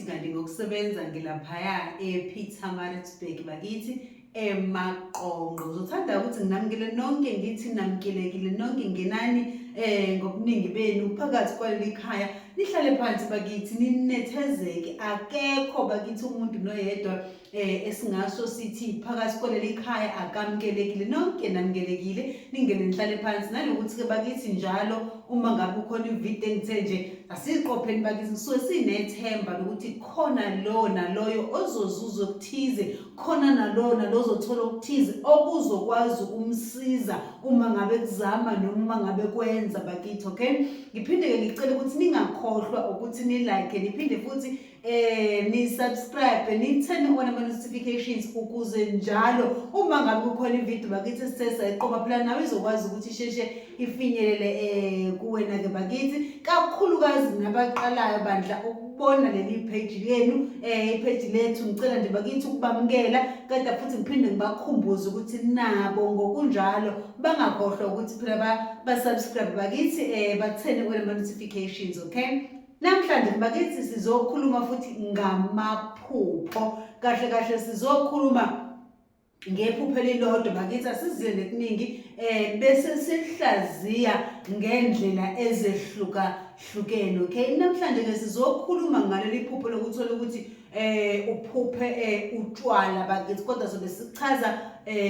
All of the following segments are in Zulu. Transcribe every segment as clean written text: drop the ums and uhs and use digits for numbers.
bakithi, kanti ngokusebenza ngilaphaya ePietermaritzburg bakithi eMaqonqo. Ngizothanda ukuthi nginamukele nonke, ngithi namukelekile nonke, ngenani ngobuningi benu phakathi kwaleli khaya, nihlale phansi bakithi, ninethezeke. Akekho bakithi umuntu noyedwa esingasho sithi phakathi kwaleli khaya akamukelekile, nonke namukelekile, ningene nihlale phansi. Nanokuthi ke bakithi njalo uma ngabe ukhona ividiyo engithe nje asiyiqopheni bakithi, ngisuke sinethemba lokuthi khona lo naloyo ozozuza okuthize, khona nalowo nalo ozothola okuthize okuzokwazi ukumsiza uma ngabe kuzama noma uma ngabe kwenza bakithi. Okay, ngiphinde-ke ngicele ukuthi ningakhohlwa ukuthi ni-like, niphinde futhi ni subscribe, ni turn on ama notifications ukuze njalo uma ngabe kukhona ivideo bakithi esithe sayiqoba phela nawe izokwazi ukuthi isheshe ifinyelele kuwena ke bakithi, kakhulukazi nabaqalayo bandla ukubona leli page lenu, ipage lethu. Ngicela nje bakithi ukubamukela, kodwa futhi ngiphinde ngibakhumbuze ukuthi nabo ngokunjalo bangakhohlwa ukuthi phela ba subscribe bakithi, ba-turn on ama notifications. Okay, namhlanje bakithi sizokhuluma futhi ngamaphupho. Kahle kahle sizokhuluma ngephupho elilodwa bakithi, asizile nekuningi, bese sihlaziya ngendlela ezehlukahlukene. Okay, namhlanje ke sizokhuluma ngaleli phupho lokuthola ukuthi uphuphe utshwala bakithi, kodwa sobe sichaza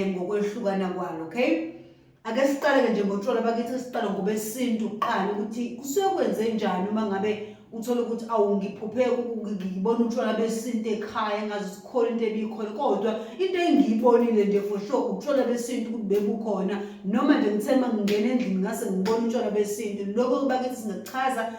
ngokwehlukana kwalo. Okay, ake siqale-ke nje ngotshwala bakithi, siqale ngobesintu kuqala, ukuthi kusuke kwenze njani uma ngabe uthole ukuthi awu, ngiphuphe ngibona utshwala besintu ekhaya, engazi ukuthi khona into ebikhona, kodwa into engiyibonile nje for sure utshwala besintu ukuthi bebukhona, noma nje ngithe uma ngingena endlini ngase ngibona utshwala besintu. Lokho bakithi singakuchaza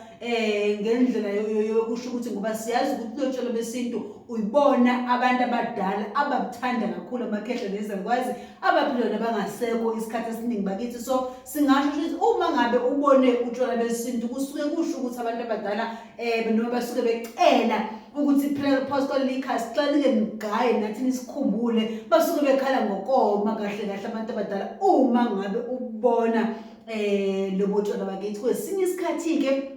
ngendlela yokusho ukuthi ngoba siyazi ukuthi lo tshwala besintu uyibona abantu abadala ababuthanda kakhulu, amakhehla nezalukwazi abaphila nabangasekho isikhathi esiningi bakithi. So singasho ukuthi uma ngabe ubone utshwala besintu kusuke kusho ukuthi abantu abadala noma basuke becela ukuthi phela phakathi kwaleli khaya sicela nike nigaye nathi nisikhumbule. Basuke bekhala ngokoma kahle kahle abantu abadala uma ngabe ubona lobo tshwala bakithi. Kwesinye isikhathi-ke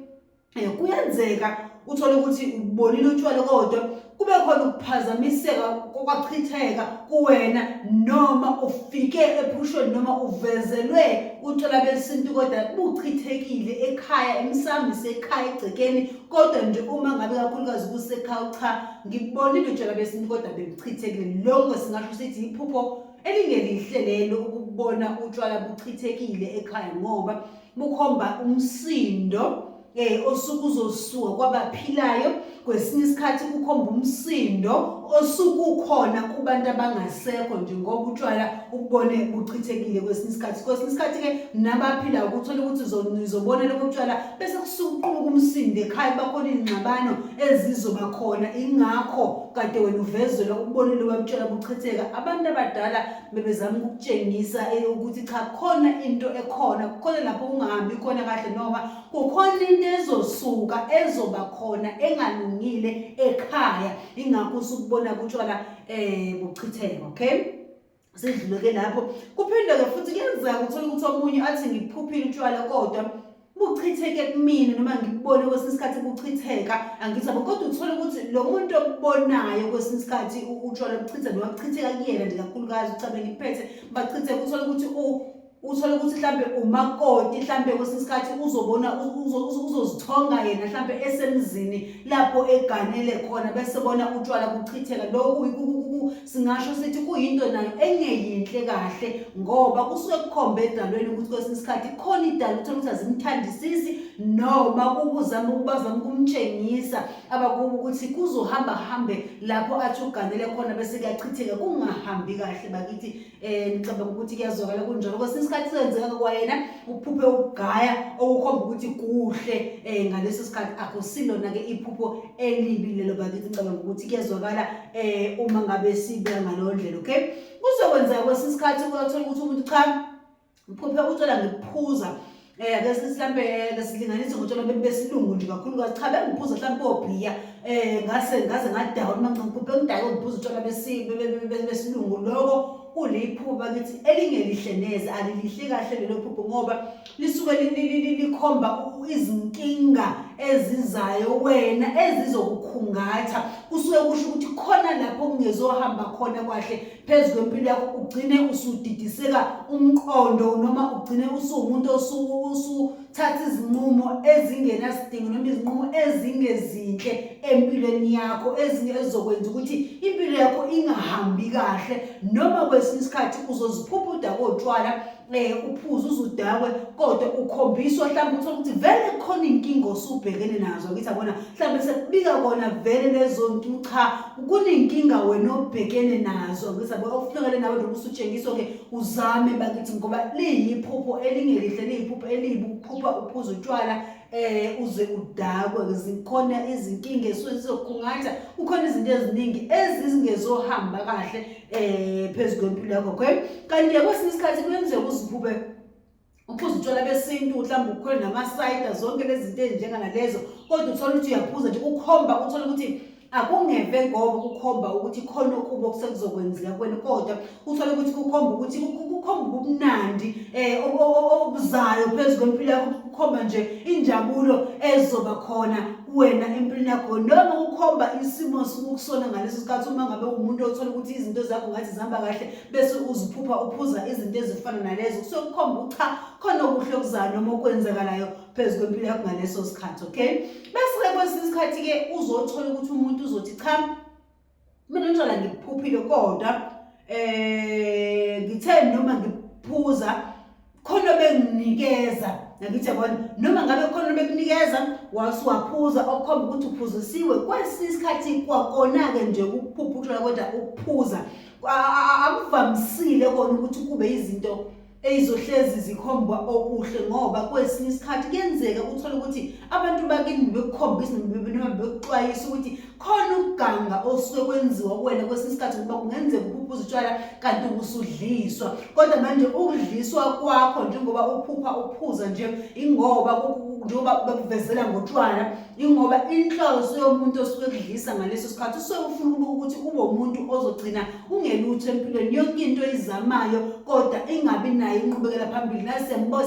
kuyenzeka uthole ukuthi ubonile utshwala kodwa kube khona ukuphazamiseka kwachitheka kuwena, noma ufike ephushweni noma uvezelwe utshwala besintu kodwa buchithekile ekhaya, emsamo, isekhaya, egcekeni, kodwa nje uma ngabe kakhulukazi kusekhaya, cha, ngibonile utshwala besintu kodwa bebuchithekile. Lokho singasho sithi iphupho elingelihle lelo, ukubona utshwala buchithekile ekhaya, ngoba bukhomba umsindo osuke uzosuka kwabaphilayo. Kwesinye isikhathi kukhomba umsindo osuke ukhona kubantu abangasekho nje, ngoba utshwala ukubone buchithekile kwesinye isikhathi. Kwesinye isikhathi-ke nabaphilayo kuthola ukuthi nizobona lobo tshwala bese kusuka uqubuka umsindo ekhaya, kuba khona iy'ngxabano ezizoba khona. Ingakho kade wena uvezelwa ukubonile loba butshwala buchitheka, abantu abadala bebezama ukukutshengisa ukuthi cha, khona into ekhona, kukhona lapho kungahambi khona kahle, noma kukhona into ezosuka ezoba khona engalungile ekhaya, ingakho usukubona kutshwala buchitheka. Okay, sidlule-ke lapho. Kuphinde-ke futhi kuyenzeka uthola ukuthi omunye athi ngiphuphile utshwala kodwa buchitheke kumina, noma ngikubone kwesinye isikhathi buchitheka, angithi yabo, kodwa uthole ukuthi lo muntu okubonayo kwesinye isikhathi utshwala buchithe noma buchitheka kuyena nje kakhulukazi, ucabe ngiphethe bachitheka, uthole ukuthi mhlambe umakoti, mhlambe kwesinye isikhathi uzobona uzozithonga yena mhlambe esemzini lapho eganele khona, bese bona utshwala buchitheka. Lokhu singasho sithi kuyinto nayo engeyinhle kahle, ngoba kusuke kukhombe edalweni ukuthi kwesinye isikhathi khona idalo uthola ukuthi azimthandisisi, noma kukuzama ukubazama ukumtshengisa abakubo ukuthi kuzohamba hambe lapho athi uganele khona bese kuyachitheka, kungahambi kahle bakithi. Ngicabanga ukuthi kuyazwakala kunjalo. Kwesinye isikhathi senzeka kwayena uphuphe ukugaya okukhomba ukuthi kuhle ngaleso sikhathi, akusilona ke iphupho elibi lelo bakithi. Ngicabanga ukuthi kuyazwakala uma ngabe sibeka ngaleyo ndlela. Okay, kuzokwenzeka kwesinye isikhathi uyathola ukuthi umuntu, cha, ngiphuphe utshwala ngiphuza, ake sithi mhlambe lesilinganise ngotshwala besilungu nje kakhulukazi, cha, bengiphuza mhlambe obhiya, ngase ngaze ngadawa, noma ngiphuphe ngidake ngiphuza utshwala besilungu. Lokho kuliphupho bakithi elingelihle neze, alilihle kahle lelo phupho, ngoba lisuke likhomba izinkinga. ezizayo wena ezizokukhungatha. Kusuke kusho ukuthi khona lapho kungezohamba khona kahle phezu kwempilo yakho, ugcine usudidiseka umqondo noma ugcine usuwumuntu osuthatha izinqumo ezingenasidingo noma izinqumo ezingezinhle empilweni yakho, ezizokwenza ukuthi impilo yakho ingahambi kahle. Noma kwesinye isikhathi uzoziphupha udakwe utshwala, uphuze uzudakwe, kodwa ukhombiswa mhlawumbe uthole ukuthi vele kukhona iy'nkinga osubhekene nazo. Ngithi yabona, mhlawumbe sekubika kona vele lezo nkinga, cha, kuney'nkinga wena obhekene nazo. Ngithi yabona, okufunekale nawe nje ubusutshengiswa-ke uzame bakithi, ngoba liyiphupho elingelihle, liyiphupho elibi ukuphupha uphuza utshwala uze udakwe. Zikhona izinkinga esuke zizokhungatha, kukhona izinto eziningi ezingezohamba kahle phezu kwempilo yakho, okay? Kanti kwesinye isikhathi kuyenzeka uziphuphe uphuza utshwala besintu, mhlawumbe ukhwele namasayida, zonke lezi zinto ezinjenganalezo, kodwa uthole ukuthi uyaphuza nje, kukhomba uthole ukuthi akungeve ngoba kukhomba ukuthi khona okubi okusekuzokwenzeka kuwena, kodwa uthole ukuthi kukhomba ukuthi kukhomba ubumnandi obuzayo phezu kwempilo yakho, kukhomba nje injabulo ezoba khona kuwena empilweni yakho, noma kukhomba isimo osuke ngaleso sikhathi. Uma ngabe umuntu othola ukuthi izinto zakho ngathi zihamba kahle, bese uziphupha uphuza izinto ezifana nalezo, kusuke kukhomba ukuthi cha, khona okuhle okuzayo noma okwenzakalayo phezu kwempilo yakho ngaleso sikhathi, okay? Bese-ke kwesinye isikhathi-ke uzothola ukuthi umuntu uzothi cha, mina utshwala ngibuphuphile, kodwa ngithe noma ngiphuza khona benginikeza. Angithi yabona, noma ngabe khona bekunikeza wasuwaphuza, okukhomba ukuthi uphuzisiwe. Kwesinye isikhathi kwakona-ke nje ukuphupha utshwala kodwa ukuphuza akuvamisile kona ukuthi kube izinto eyizohlezi zikhomba okuhle, ngoba kwesinye isikhathi kuyenzeka uthole ukuthi abantu bakini bebekukhombisa noma bebekuxwayisa ukuthi khona ukuganga osuke kwenziwa kuwena kwesinye isikhathi, ngoba kungenzeka uphupha utshwala kanti ubusudliswa. Kodwa manje ukudliswa kwakho njengoba uphupha uphuza nje, ingoba njengoba bekuvezela ngotshwala, ingoba inhloso yomuntu osuke ekudlisa ngaleso sikhathi usuke ufuna ukuthi ube umuntu ozogcina ungelutho empilweni, yonke into oyizamayo kodwa ingabi nayo inqubekela phambili.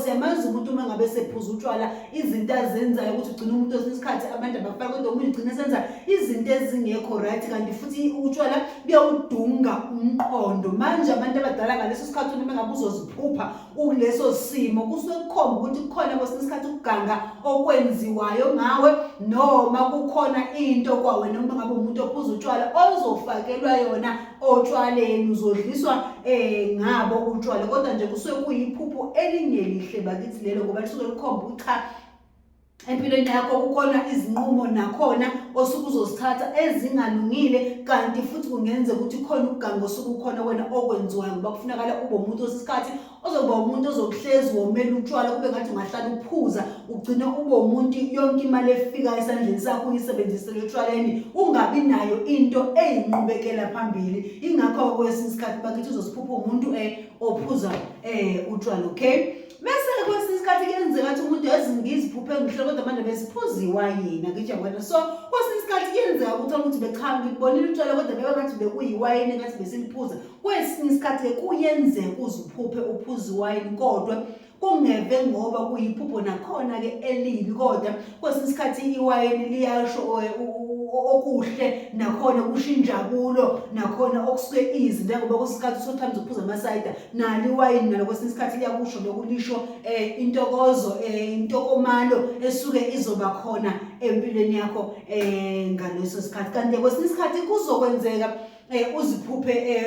Siyamazi umuntu uma ngabe sephuza utshwala, izinto azenzayo, ukuthi ugcina umuntu kwesinye isikhathi abantu abafaki, kodwa omunye ugcina senza izinto ezingekho right, kanti futhi utshwala buyawudunga umqondo. Manje abantu abadala ngaleso sikhathi noma ngabe uzoziphupha ukuleso simo, kusuke kukhomba ukuthi kukhona kwesinye isikhathi ukuganga okwenziwayo ngawe, noma kukhona into kwawena uma ngabe umuntu ophuza utshwala ozofakelwa yona otshwaleni, uzodliswa ngabo utshwala. Kodwa nje kusuke kuyiphupho elingelihle bakithi lelo, ngoba lisuke likhomba ukuthi cha, empilweni yakho kukhona izinqumo nakhona osuke uzozithatha ezingalungile, kanti futhi kungenzeka ukuthi khona ukuganga osuke ukhona wena okwenziwayo, ngoba kufunakala ube umuntu osesikhathi ozoba umuntu ozokuhlezi womela utshwala, kube ngathi ungahlala uphuza, ugcine ube umuntu yonke imali efika esandleni sakho uyisebenzisele otshwaleni, ungabi nayo into eyinqubekela phambili. Ingakho kwesinye isikhathi bakithi uzoziphupha umuntu ophuza utshwala, okay? Bese-ke kwesinye isikhathi kuyenzeka ukuthi umuntu yazi ngiziphuphe ngihle, kodwa manje besiphuza iwayini, angithi yabona. So kwesinye isikhathi kuyenzeka ukuthi ukuthi becha, ngibonile utshwala, kodwa bebe ngathi bekuyiwayini ngathi besiliphuza. Kwesinye isikhathi-ke kuyenzeka uziphuphe uphuza iwayini, kodwa kungeve ngoba kuyiphupho nakhona-ke elibi, kodwa kwesinye isikhathi iwayini liyasho okuhle nakhona, kusho injabulo nakhona okusuke izi, njengoba kwesinye isikhathi sometimes uphuza amasayida, nalo iwayini nalo kwesinye isikhathi liyakusho nokulisho intokozo, intokomalo esuke izoba khona empilweni yakho ngaleso sikhathi. Kanti kwesinye isikhathi kuzokwenzeka uziphuphe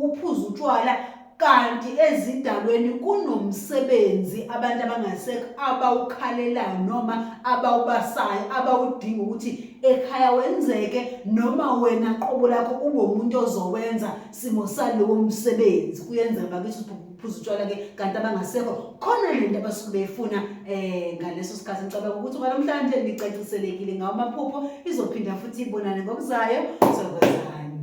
uphuza utshwala, kanti ezidalweni kunomsebenzi abantu abangasekho abawukhalelayo noma abawubasayo, abawudinga ukuthi ekhaya wenzeke, noma wena qobo lakho ube umuntu ozowenza simo salowo msebenzi. Kuyenzeka bakithi uphuza utshwala-ke kanti abangasekho khona lento abasuke beyifuna ngaleso sikhathi. Ngicabanga ukuthi kwanamhlanje nicaciselekile ngawo amaphupho. Izophinda futhi ibonane ngokuzayo. Thokozani.